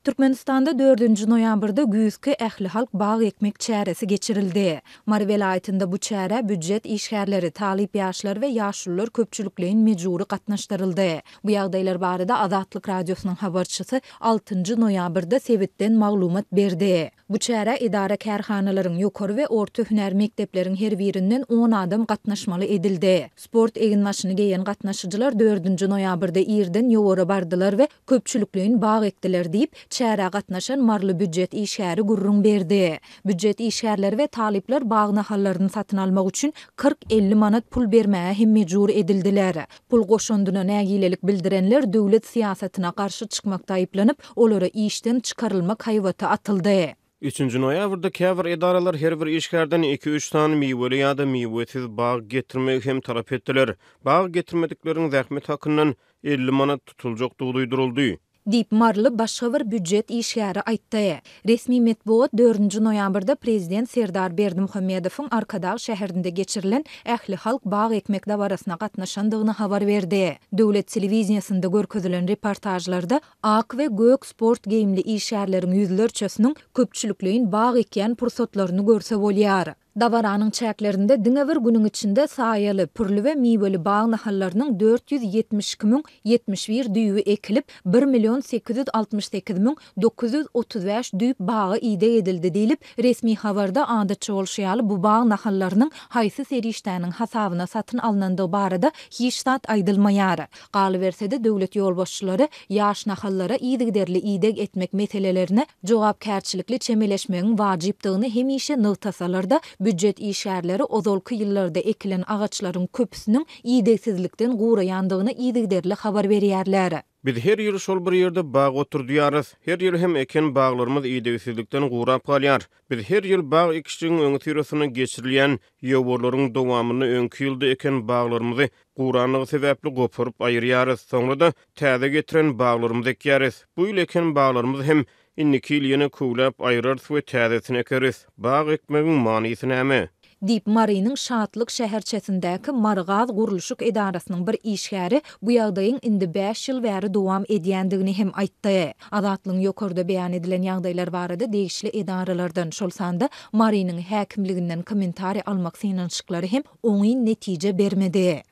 Türkmenistanda dördünji noýabrda güýzki ählihalk bag ekmek çäresi geçirildi. Mary welaýatynda bu çärä býujet işgärleri, talyp ýaşlar we ýaşulular köpçülikleýin mejbury gatnaşdyryldy. Bu ýagdaýlar barada Azatlyk Radiosynyň habarçysy altynjy noýabrda sebitden maglumat berdi. Bu çärä edara-kärhanalaryň, ýokary we orta hünär mekdepleriň her birinden on adam gatnaşmaly edildi. Sport eginbaşyny geýen gatnaşyjylar dördünji noýabrda irden ýowara bardylar we köpçülikleýin bag ekdiler diýip, çärä gatnaşan maryly býujet işgäri gürrüň berdi. Býujet işgärleri we talyplar bag nahallaryny satyn almak üçin 40-50 manat pul bermäge hem mejbur edildiler. Pul goşandyna nägilelik bildirenler döwlet syýasatyna garşy çykmakda aýyplanyp, olara işden çykarylmak haýbaty atyldy. Üçünji noýabrda käbir edaralar her bir işgärden iki-üç sany miweli ýa-da miwesiz bag getirmegi hem talap etdiler. Bag getirmedikleriň zähmet hakyndan 50 manat tutuljakdygy duýduryldy. Diýip, maryly başga bir býujet işgäri aýtdy. Resmi metbugat dördünji noýabrda prezident Serdar Berdimuhamedowyň Arkadag şäherinde geçirilen ählihalk bag ekmek dabarasyna gatnaşandygyny habar berdi. Döwlet telewideniýesinde görkezilen reportažlarda ak we gök sport geýimli işgärleriň ýüzlerçesiniň köpçülikleýin bag ekýän pursatlaryny görse bolýar. Dabaranyň çäklerinde diňe bir günüň içinde saýaly, pürli we miweli bag nahallarynyň 472 071 düýbi ekilip, bir million 868 935 düýp baga ideg edildi diýlip, resmi habarda adatça bolşy ýaly bu bag nahallarynyň haýsy serişdäniň hasabyna satyn alnandygy barada hiç zat aýdylmaýar. Galyberse-de, döwlet ýolbaşçylary ýaş nahallara yzygiderli ideg etmek meselelerine jogapkärçilikli çemeleşmegiň wajypdygyny hemişe nygtasalar-da, býujet işgärleri ozalky ýyllarda ekilen agaçlaryň köpüsiniň idegsizlikden guraýandygyny yzygiderli habar berýärler. Biz her ýyl şol bir ýerde bag oturdýarys. Her ýyl hem eken baglarymyz idegsizlikden gurap galýar. Biz her ýyl bag ekişligiň öňüsyrasynda geçirilýän ýowarlaryň dowamynda öňki ýylda eken baglarymyzy guranlygy sebäpli goparyp aýyrýarys, soňra-da täze getiren baglarymyzy ekýäris. Bu ýyl eken baglarymyzy hem indiki ýyl ýene köwläp aýyrarys we täzesini ekeris. Bag ekmegiň manysy näme? Diýip, Marynyň Şatlyk şäherçesindäki Marygaz gurluşyk edarasynyň bir işgäri bu ýagdaýyň indi bäş ýyl bäri dowam edýändigini hem aýtdy. Azatlygyň ýokarda beýan edilen ýagdaýlar barada degişli edaralardan, şol sanda Marynyň häkimliginden kommentariý almak synanyşyklary hem oňyn netije bermedi.